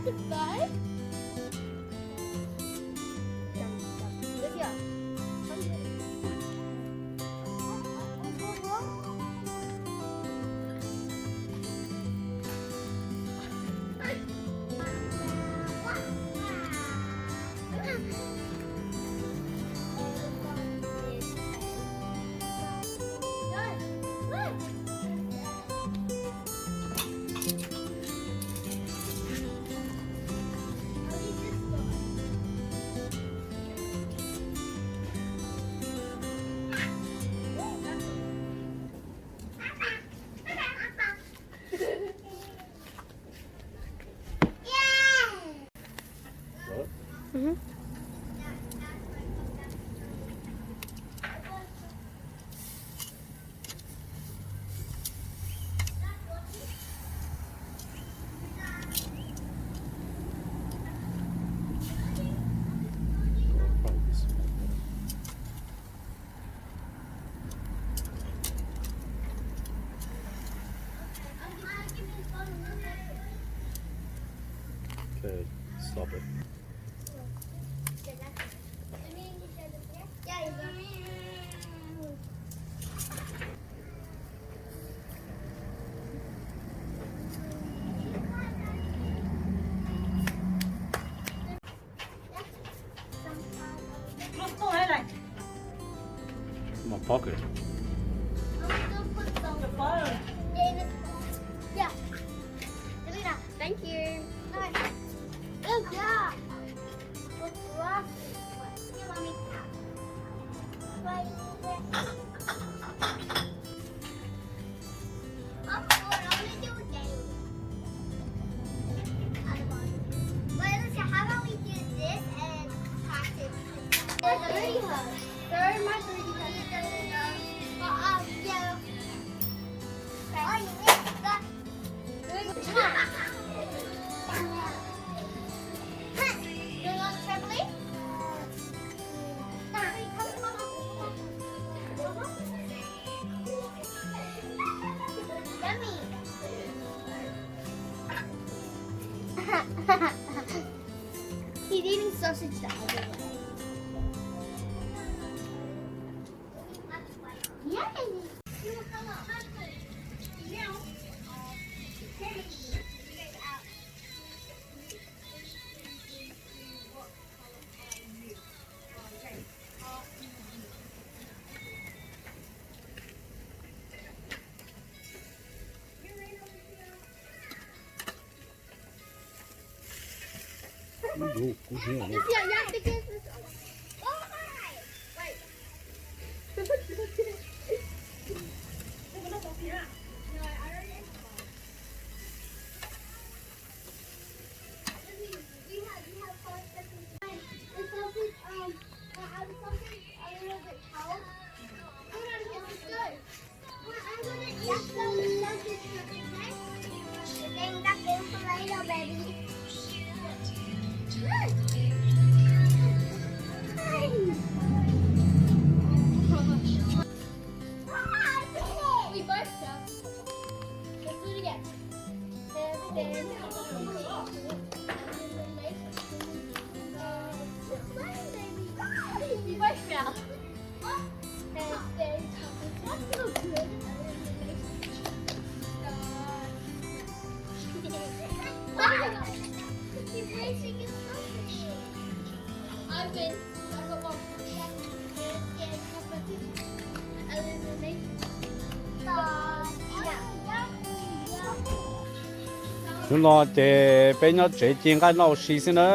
Goodbye. Okay, stop it. My pocket. Thank you. Good job. What's wrong? Here, mommy. Wait. Wait, Lucia, how about we do this and practice? Thirty hugs. Thirty, my thirty hugs. But, um, yeah. Okay. Oh, you missed the... You want trampoline? Yummy. He's eating sausage the other way. Yay! Kuv yuav kuv yuav. We both fell. Let's do it again. Hnub no ces peb nyob tsev ci nqaij noj ua si xwb na.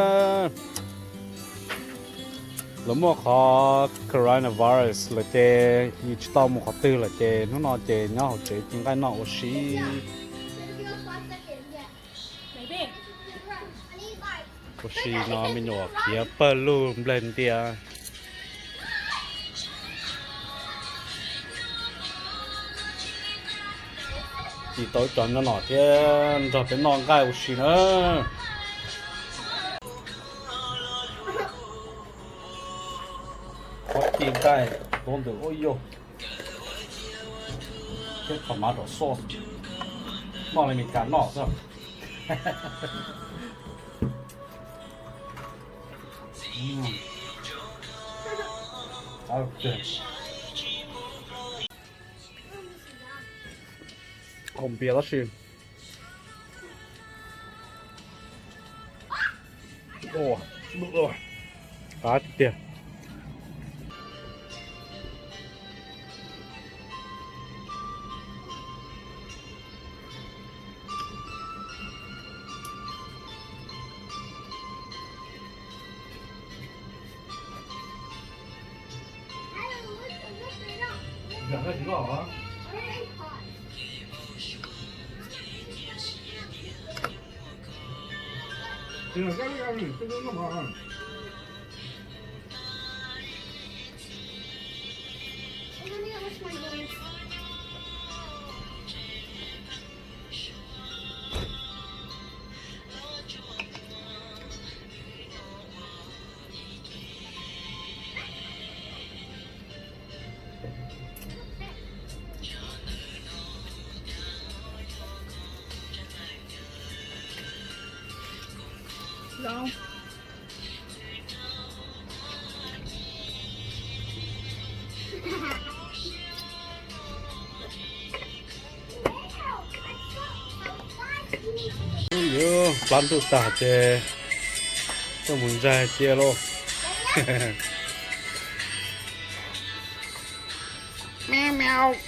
Lawv muaj qhov coronavirus lawm ces yus tsis tau mus qhov twg lawm ces hnub no ces nyob hauv tsev ci nqaij noj ua si. Ua si no me nyuam khiav pawg lug nplawg ntia. Ci tau cov nyob no thiab nrog peb noj nqaij ua si na. Qhov ci nqaij tau ntawm ua yog thiab qhov mav rau sauce, noj li Meskas noj xwb. Haus npias tab sis qab tiag tiag. Yuav plab ntuj tag ces tuaj mus ntsaig cia lauj. Meow meow.